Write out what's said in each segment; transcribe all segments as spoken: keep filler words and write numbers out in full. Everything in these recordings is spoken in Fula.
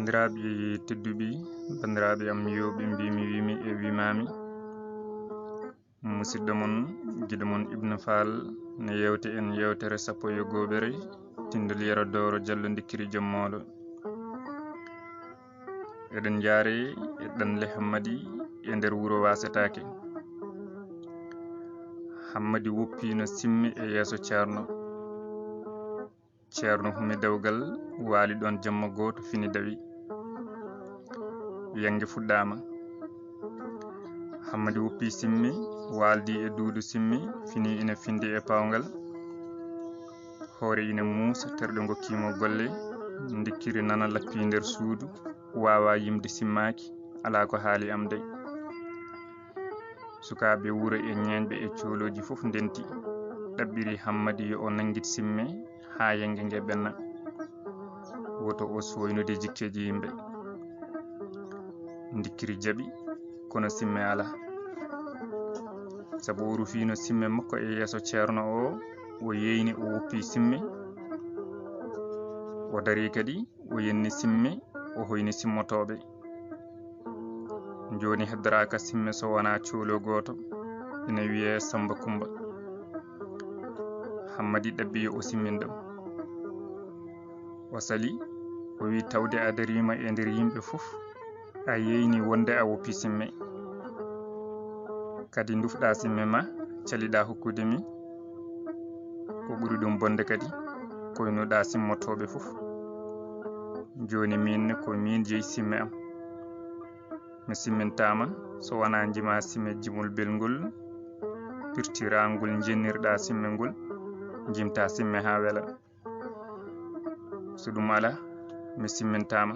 Banndiraaɓe tedduɓe, banndiraaɓe am yewɓe, mbimi wimi e wimami, musidɗo mon, giɗo mon Ibnu Faal, ne yewte en yewtere sappo e go'oɓere, tindol yero dowro jallo ndikkiri jommooɗo. Eɗen njaare e ɗanle Hammadi e nder wuro Waasetaake. Hammadi woppino simme e yeeso Ceerno. Ceerno humi dewgal, waali ɗon jamma gooto, fini dawi. Wiyange fuɗɗaama. Hammadi woppi simme, waaldi e duudu simme, fini ina finde e pawngal. Hoore ina muusa, terɗe ngokkimo golle, ndikkiri nana lappi nder suudu, waawa yimde simmaaki, alaa ko haali am dey. Sukaaɓe wuro e ñeeñɓe e coolooji fof ndenti, ɗaɓɓiri Hammadi yo o nanngit simme haa yenge nge ɓenna. Woto o sooynude jikkeeji yimɓe. Ndikkiri jaɓi, kono simme alaa. Sabu o rufiino simme makko e yeeso Ceerno o, o yeeyni, o woppi simme. O dari kadi, o yenni simme, o hoyni simmotooɓe. Jooni heddoraaka simme so wonaa coolo gooto, ina wiyee Sammba Kummba. Hammadi ɗaɓɓi yo o simmin ɗum. O sali, o wi, "Tawde a dariima e nder yimɓe fof, a yeeyni wonde a woppi simme. Kadi ndufɗa simme ma, caliɗa hokkude mi. Ko ɓuri ɗum bonde kadi, koynuɗa simmotooɓe fof. Jooni miin ne ko miin jeyi simme am. Mi simmintaama so wonaa njima simme jimol belngol, pirtiraangol njennirɗa simme ngol, njimta simme haa wela. So ɗum alaa, mi simmintaama.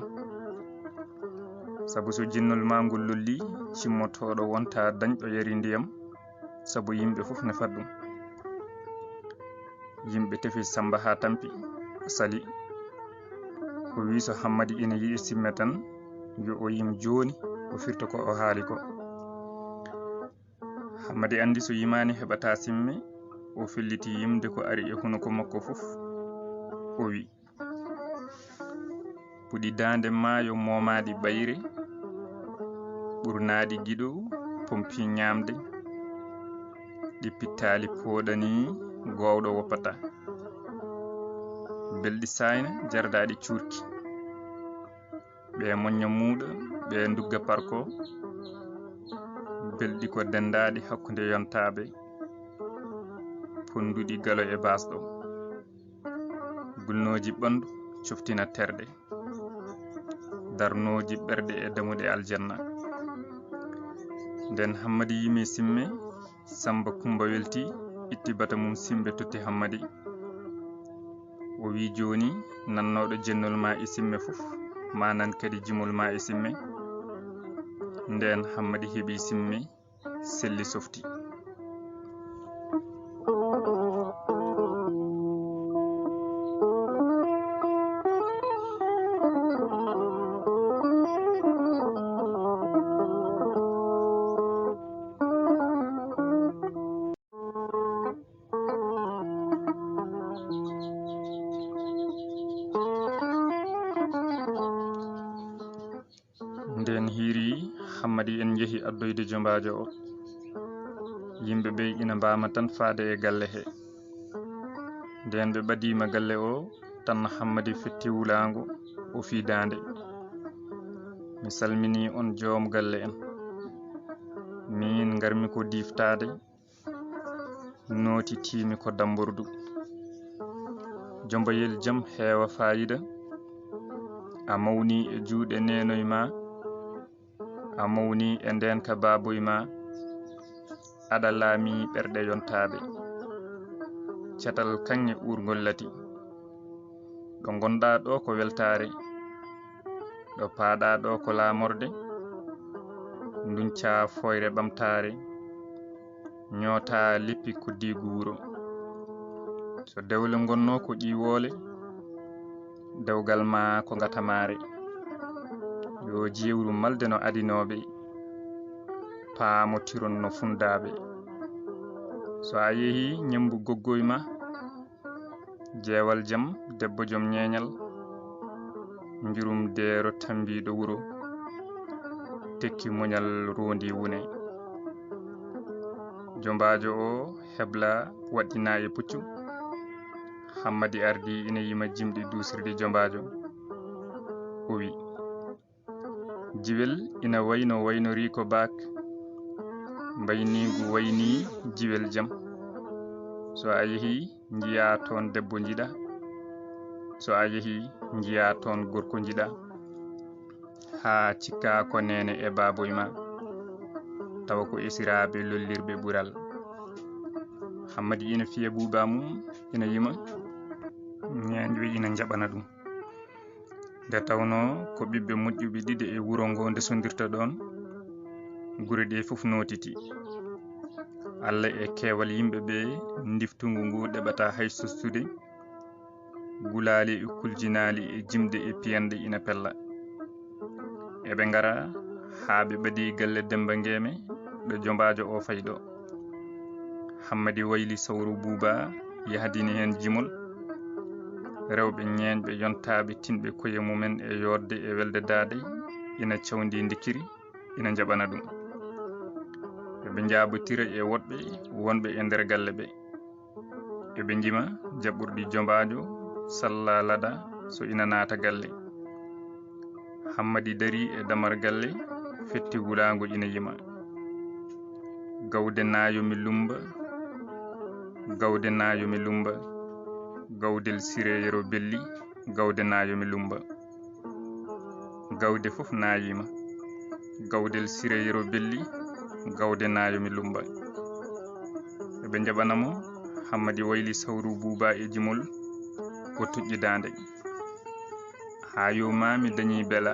Sabu so jinnol ma ngol lolli, cimmotooɗo wonta dañɗo yari ndiyam, sabu yimɓe fof nefat ɗum." Yimɓe tefi Sammba haa tampi, sali. O wi so Hammadi ina yiɗi simme tan, yo o yim jooni, o firta ko o haali ko. Hammadi anndi so yimaani heɓata simme, o felliti yimde ko ari e hunuko makko fof. O wi, "Puɗi daande maayo moomaaɗi ɓayre, ɓurnaaɗi giɗo pompi ñaamde, ɗi pittaali pooɗani goowɗo woppata. Belɗi saayna, jardaaɗi cuurki. Ɓe moñña muuɗa, ɓe ndugga parko, belɗi ko denndaaɗi hakkunde yontaaɓe, ponnduɗi galo e baasɗo. Gulnooji ɓanndu coftina terɗe, darnooji ɓerɗe e damuɗe aljanna." Nden Hammadi yimi simme, Sammba Kummba welti, itti bata mum simme totti Hammadi. O wi, "Jooni, nannooɗo jennol ma e simme fof, ma nan kadi jimol ma e simme." Nden Hammadi heɓi simme, selli softi. Nden hiiri Hammadi en njehi addoyde jombaajo o. Yimɓe ɓe ina mbaama tan faade e galle he. Nden ɓe ɓadiima galle o, tan Hammadi fetti wulaango, o fii daande. "Mi salminii on joom galle en. Miin ngarmi ko diiftaade, nootitiimi ko dambordu. Jombayel jam heewa faayida. A mawnii e juuɗe neenoy ma. A mawnii e ndeenka baaboy ma. Aɗa laamii ɓerɗe yontaaɓe. Catal kaŋŋe uurngol lati. Ɗo ngonɗaa ɗo ko weltaare. Ɗo paaɗaa ɗo ko laamorde. Nduñcaa fooyre ɓamtaare. Ñootaa leppi ko diigu wuro. So dewle ngonnoo ko ƴiwoole, dewgal ma ko ngatamaare. Yo jeewru malde no adinooɓe, paamotiron no fundaaɓe. So a yehii ñemmbu goggoy ma, jeewal jam, debbo jom ñeeñal, Njurum deero tammbiiɗo wuro, tekki muñal roondi wune. Jombaajo o hebla waɗɗinaa e puccu. Hammadi ardi ina yima jimɗi duusirɗi jombaajo. O wi, "Jiwel ina wayno wayno riiko baak. Mbayniigu wayni jiwel jam. So a yehi njiyaa toon debbo njiɗa. So a yehi njiyaa toon gorko njiɗa. Haa cikkaa ko neene e baaboy ma. Tawa ko esiraaɓe lollirɓe ɓural." Hammadi ina fiya buuba mum, ina yima. Ñeeñɓe ina njaɓana ɗum. Nde tawnoo ko ɓiɓɓe moƴƴuɓe ɗiɗi e wuro ngo ndesondirta ɗoon, gure ɗe fof nootiti. Alla e keewal yimɓe ɓe, ndiftungu ngu ɗeɓataa hay sostude. Gulaali e kuljinaali e jimɗe e piyanɗe ina pella. Eɓe ngara haa ɓe ɓadii galle Demmba Ngeeme, ɗo jombaajo o fayi ɗo. Hammadi wayli sawru buuba, yahdini heen jimol. Rewɓe ñeeñɓe yontaaɓe tinɓe koye mumen e yooɗde e welde daade ina cawndi ndikkiri, ina njaɓana ɗum. Eɓe njaabotira e woɗɓe wonɓe e nder galle ɓe. Eɓe njima jaɓɓorɗi jombaajo salla lada so ina naata galle. Hammadi darii e damar galle, fetti wulaango ina yima. Gawde naayo mi lummba, gawde naayo mi lummba, gawdel Siree Yero Belli, gawde naayo mi lummba. Gawde fof naayiima. Gawdel Siree Yero Belli, gawde naayo mi lummba. Eɓe njaɓana mo, Hammadi wayli sawru buuba e jimol, o toƴƴi daande. Haa yoomaa mi dañii bela.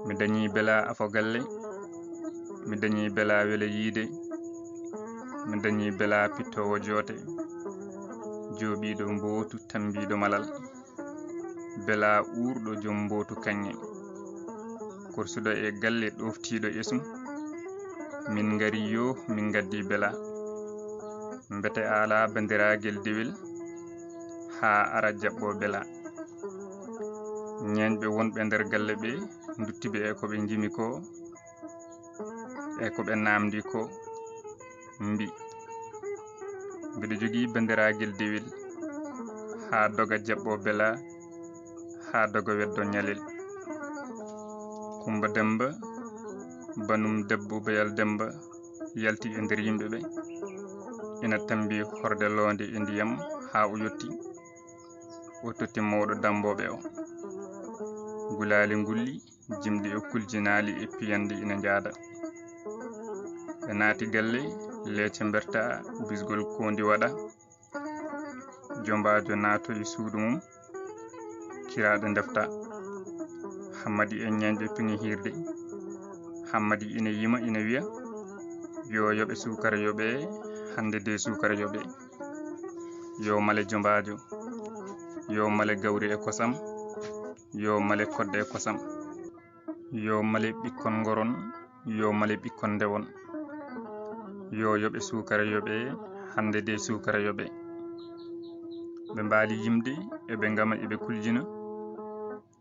Mi dañii bela afo galle. Mi dañii bela wele yiide. Mi dañii bela pittoowo joote. Jooɓiiɗo mbootu tammbiiɗo malal. Bela uurɗo jom mbootu kaŋŋe. Korsuɗo e galle ɗooftiiɗo esum. Min ngari yo min ngaddi bela. Mbete ala banndiraagal dewel haa ara jaɓɓo bela. Ñeeñɓe wonɓe nder galle ɓe ndutti ɓe e ko ɓe njimi ko, e ko ɓe naamndi ko, mbi, "Mbiɗo jogii banndiraagal dewel, haa doga jaɓɓo bela, haa doga weddo ñalel." Kumba Demmba, banum debbo Bayal Demmba, yalti e nder yimɓe ɓe, ina tammbi horde loonde e ndiyam haa o yotti. O totti mawɗo dammbooɓe o. Gulaali ngulli, jimɗi e kuljinaali e piyanɗe ina njaada. Ɓe naati galle, leece mberta, bisgol koondi waɗa. Jombaajo naato e suudu mum, kiraaɗe ndefta. Hammadi e ñeeñɓe piŋi hiirde. Hammadi ina yima ina wiya, "Yo yoɓe suukara yoɓe, hannde de suukara yoɓe." Yo male jombaajo, yo male gawri e kosam, yo male kodde e kosam, yo male ɓikkon ngoron, yo male ɓikkon ndewon. Yo yoɓe suukara yoɓe, hannde de suukara yoɓe. Ɓe mbaali yimde, eɓe ngama, eɓe kuljina.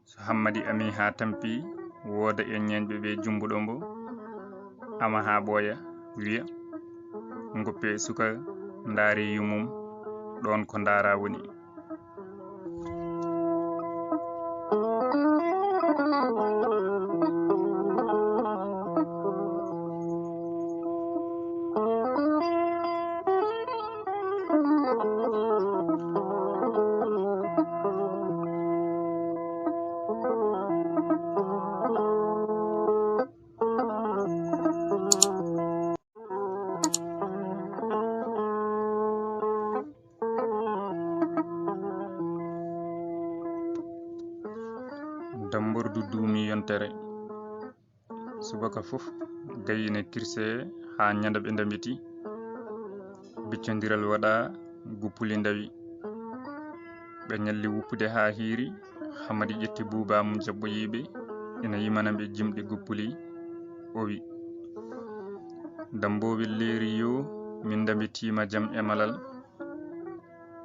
So Hammadi amii haa tampi, wooda e ñeeñɓe ɓe jumbuɗo mbo, ama haa ɓooya, wiya, "Ngoppe suka, ndaari yummum, ɗoon ko ndaara woni." Dammbordu duumi yontere. Subaka fof, gayi ina kirse haa ñande ɓe ndambiti. Biccondiral waɗa, guppuli ndawi. Ɓe ñalli wuppude haa hiiri, Hammadi ƴetti buuba mum jaɓɓoyiiɓe, ina yimana ɓe jimɗi guppuli, o wi, "Dammbooɓe leeri yo min ndambitiima jam e malal.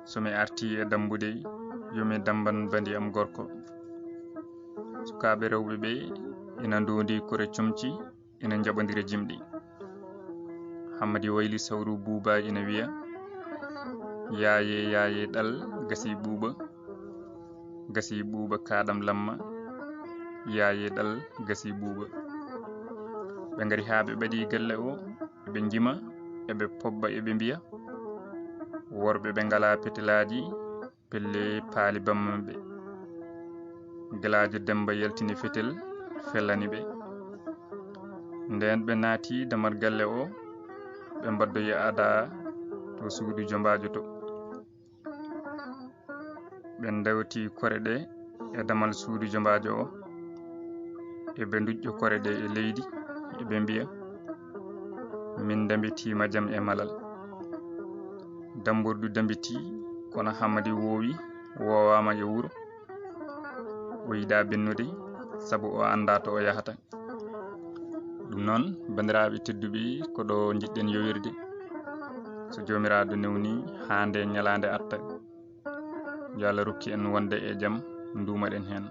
So mi artii e dammbude, yo mi dammban bandi am gorko." Sukaaɓe rewɓe ɓe ina ndoondi kore comci, ina njaɓondira jimɗi. Hammadi wayli sawru Buuba ina wiya: "Yaaye, yaaye ɗal gasi Buuba, gasi Buuba kaaɗam lamma, yaaye ɗal gasi Buuba." Ɓe ngari haa ɓe ɓaɗi galle o, eɓe njima, eɓe pobba, eɓe mbiya: "Worɓe ɓe ngalaa petelaaji, pelle paali bammaɓe." Gelaajo Demba yaltini fetel, fellani ɓe. Ndeen ɓe naati damar galle o, ɓe mbaddoyi aada to suudu jombaajo to. Ɓe ndewti kore ɗe e damal suudu jombaajo o, eɓe nduƴƴo kore ɗe e leydi, eɓe mbiya: "Min ndambitiima jam e malal." Dambordu dambiti, kono Hammadi woowi, woowaama e wuro. O yiɗaa bennude, sabu o anndaa to o yahata. Ɗum noon, banndiraaɓe tedduɓe, ko ɗo njiɗɗen yowirde. So Joomiraaɗo newni, haa nde ñalaande arta, yo Allah rokku en wonde e jam, nduumaɗen heen.